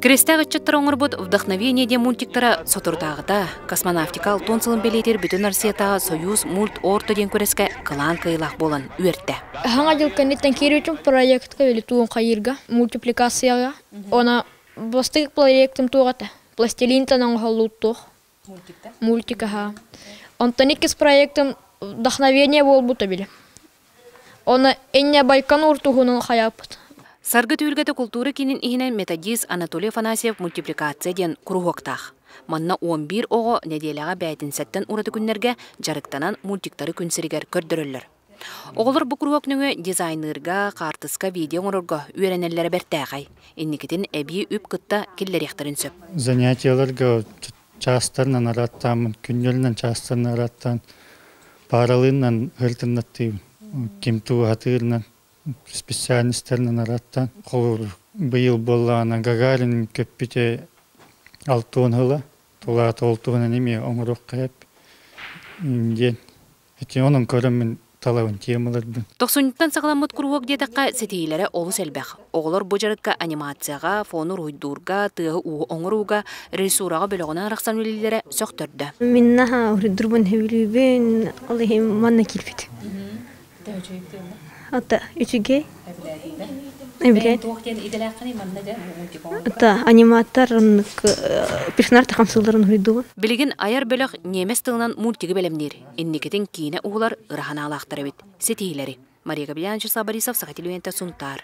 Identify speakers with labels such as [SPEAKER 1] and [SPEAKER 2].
[SPEAKER 1] Крестээх ыччаттар оҥорбут «Вдохновение» диэн мультиктара соторутааҕыта космонавтика алтыан сылын бэлиэтиир Бүтүн Россиятааҕы Союз мульт орто диэн күрэскэ кылаан кыайыылаах буолан үөртэ.
[SPEAKER 2] Саҥа дьыл кэнниттэн киирбитим проектка или туун хайыырга, мультипликацияҕа. Она бастакы проектым туох этэ? Пластилинтан оҥоһуллууттуох. Мультик аһа. Онтон иккис проектым «Вдохновение» буолбута били. Оны инньэ Байконур туһунан хайааппыт.
[SPEAKER 1] Саргы түһүлгэтэ култуура киинин иһинэн методист Анатолий Афанасьев мультипликация диэн куруһуоктаах. Манна 11 оҕо нэдиэлэҕэ бээтинсэттэн ураты күннэргэ дьарыктанан мультиктары күн сиригэр көрдөрөллөр. Оҕолор бу куруһуок нөҥүө дизайныырга, хаартыска, видео оҥорорго үөрэнэллэрэ бэртээхэй. Инникитин эбии үп кытта киллэриэхтэрин сөп.
[SPEAKER 3] Занятиеларга чаастарынан арааттааммын, күннэринэн чаастарынан арааттаан, пааралыынан ырытыннаттыыбын. Ким тугу сатыырынан, специальностарынан арааттаан. Холобур, быйыл буоллаҕына Гагарин көппүтэ алтыан сыла, тулаата ол туһунан эмиэ оҥоруохха сөп диэн. Ити онон көрөммүн талабын темаларбын.
[SPEAKER 1] Тохсунньуттан саҕаламмыт куруһуок диэтэххэ, ситиһиилэрэ олус элбэх. Оҕолор бу дьарыкка анимацияҕа, фону уруһуйдуурга, тыаһы-ууһу оҥорууга, режиссураҕа бөлөҕүнэн арахсан үлэлииллэрэ сөхтөрдө.
[SPEAKER 4] Мин наһаа уруйдурбун сөбүлүүбүн, ол иһин манна киирбит. Ата үчүгэй. Эбилээн. Ата аниматор оннук персонаж хамсыыларын уруйдуубун.
[SPEAKER 1] Билигин айар бөлөх ньиэмэс тылынан мультигы бэлэмниир. Инникитин киинэ уһулар ыра санаалаахтар эбит. Ситиһиилэри. Мария Габрилянович Борисов, Саха телевидениетэ Сунтаар.